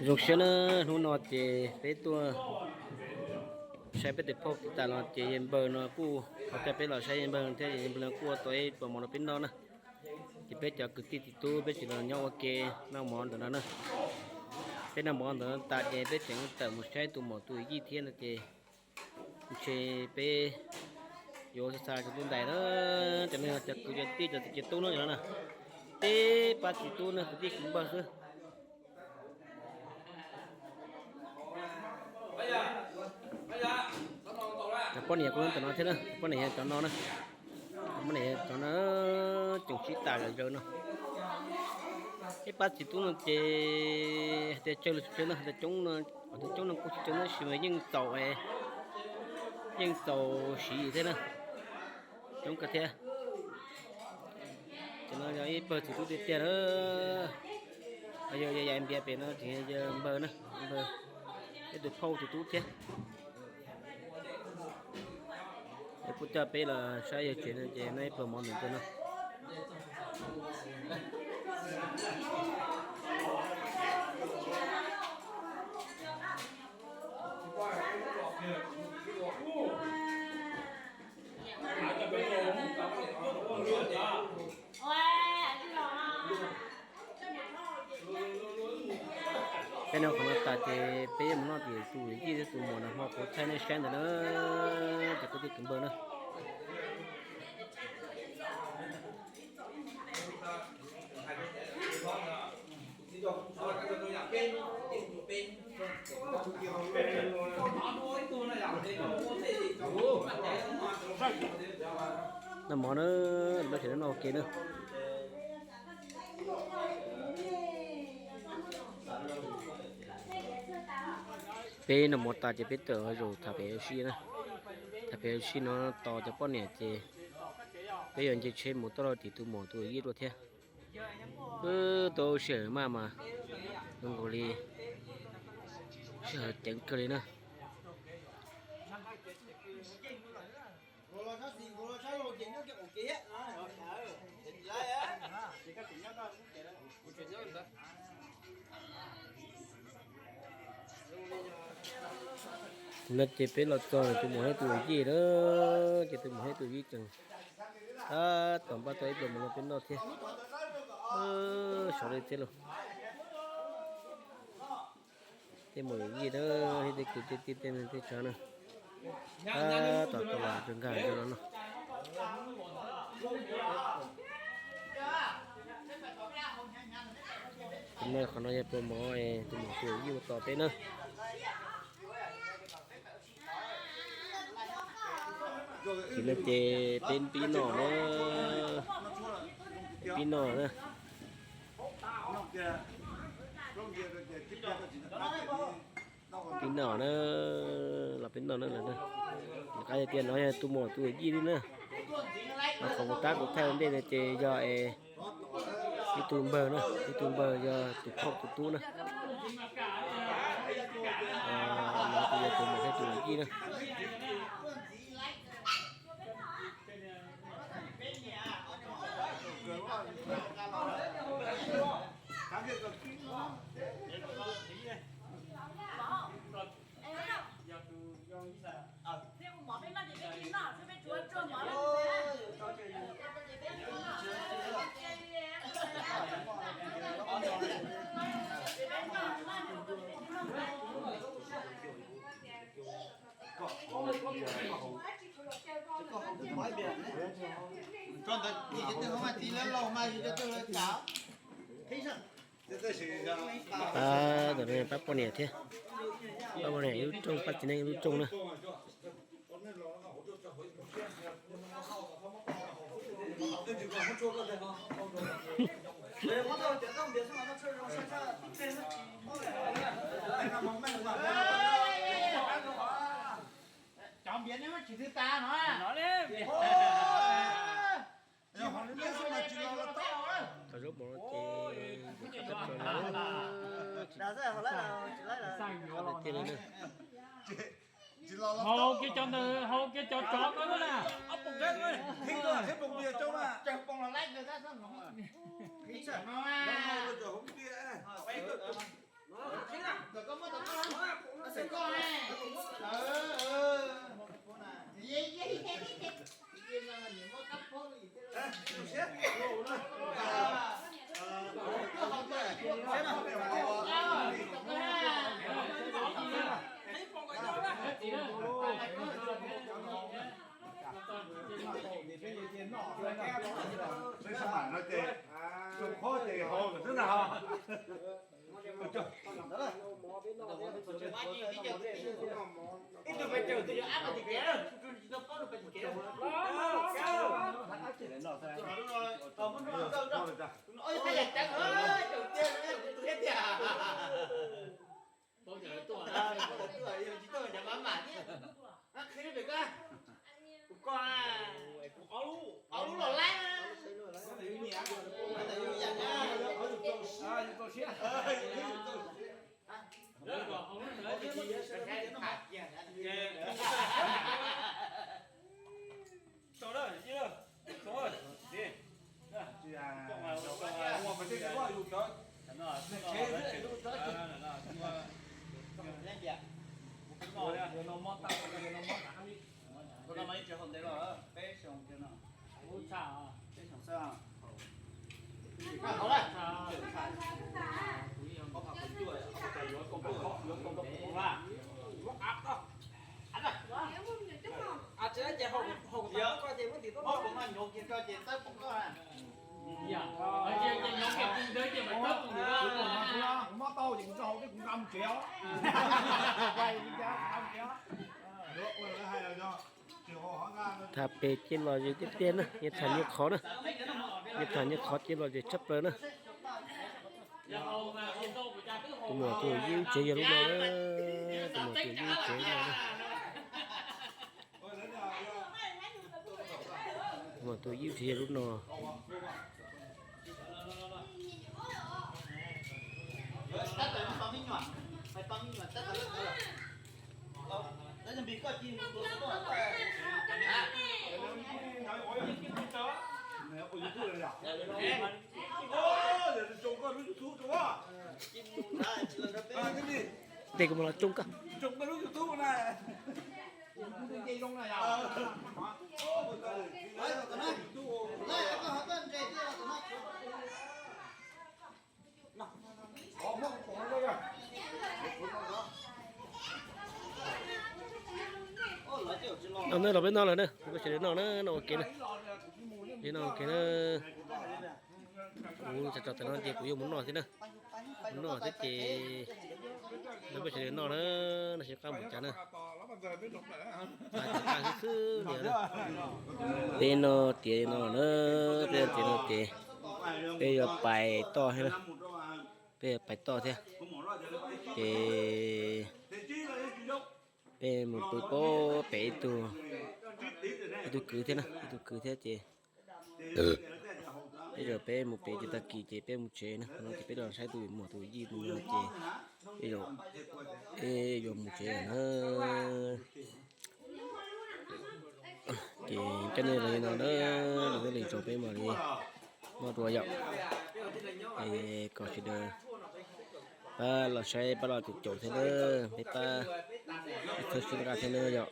Zoo siab na, hnub no ces peb tuaj saib peb tus phauj tiv tas los ces yawg npawg no kuj ho coj peb los saib yawg npawg thiab, yawg npawg no kuj ua tau ib pluas mov rau peb noj na. Ces peb cov kwv tij txiv tub peb tseem los nyob ua ke noj mov ntawm no na. Peb noj mov ntawm no tas ces peb tseem tawm mus saib tus maum tus yij thiab no ces ntshe peb yuav xa xa cov tub ntais na. Cov no yog cov kwv cov tij cov txiv cov tub no na. Peb pab txiv tub na, kwv tij kwv npawg xwb. Cov poj niam kuj ntawm no thiab na, cov poj niam yog cov no na. Cov poj niam yog cov no, tseem sib tas zom zaws no. Ib pab txiv tub no ces hais tias tsawg los tsis tsawg no, hais tias coob no, hais tias coob no kuj tsis tsawg tab sis mas yeej txaus, yeej txaus siv thiab na. Coob kawg thiab. Ces no yog ib pawg txiv tub tiag tiag na. Yog yog yam npias pem no ces yog npawg na, npawg, peb tus phauj tus tub thiab. Es kuj coj peb los saib yawg tsev no ces noj ib pluas mov ntawm no. Peb noj qhov no tas ces peb yuav mus noj tim tus yij thiab tus muam nram hmo kuv thaij nej saib ntawd na, cov kwv tij kwv npawg na. Noj mov na, peb tsev no noj ua ke na. Peb noj mov tas ces peb tawm zaum tham pem ua si na. Tham pem ua si no tos cov poj niam ces peb yuav nce tsheb mus toj rau tim tus muam tus yij dua thiab. Wb tuaj ua si hawm maj mas zoo nkaus li sij hawm ceev kawg li na. No ces peb los txog tus muam thiab tus yij na, ces tus muam thiab tus yij tseem tab tom npaj tau ib pluas mov rau peb noj thiab. Sawv daws thiab lauj. Tej muam yij na, thiab tej kwv tej tij tej neej tej tsav na, tab tom tau los tso nkag rau no no. Tus no qhov no yog pluas mov tus muam tus yij ua tos peb na. Ces no ces peb pib noj na, peb pib noj na. Peb noj na, los peb noj na, lawv qab tias no yog tus muam tus yij li na. Qhov kuv tab kuv thaij ua ntej no ces yog ib tug npawg na, ib tug npawg yog tus phauj tus tub na. No ces yog tus muam thiab tus yij na. Pab poj niam thiab, pab poj niam ib lub rooj, pab txiv neej ib lub rooj na. Cov npiav nej muab tsis twv tas no. Tau zaub mov no ces tiag li na. Haus kiag cov ntawd, haus kiag cov tsov ko na. Ib tug pes tsawg tus yuav ab pais tim kev, tsis tau paub tus pes tim kev. Tus no yog Thaj Yam Ceeb, tus tiag, tus tiag. Qhia pem koj, kuv koj, ob lub los laib. Kuv mob tau ces kuv tso hauv peb kuv nqa mus tsev os. Tham pem ces lom zem tiag tiag na, nyias tham nyias qhov na, nyias tham nyias qhov ces lom zem tshaj plaws na. Tus muam tus yij tsev yog lub no na, tus muam tus yij tsev no na. Tus muam tus yij tsev yog lub no. Tej kuv mam los tsoo koj. No na, los peb noj lawm na, peb sawv daws noj na, noj ua ke na. Peb noj ua ke na. Kuv tso tso tam no ces kuv yuav mus noj thiab na. Mus noj thiab ces no peb sawv daws noj na, noj sib qab mus cas na. Peb noj tiav no na, peb noj tiav no ces peb yuav pais toj thiab na. Peb yuav pais toj thiab. Ces peb mus pw pem ib tug, ib tug kwv thiab na, ib tug kwv thiab ces peb zaum peb mus pem ces tag kis ces peb mus tsev na, no ces peb los saib tus muam tus yij mus no ces peb zaum, peb yuav mus tsev na. Ces coj nej los li no na, los nej li tso peb mam li noj dua yom. Es kom sawv daws pab los saib pab los caum caum thiab na, peb pab ib txhawb sib nqaj thiab na yom.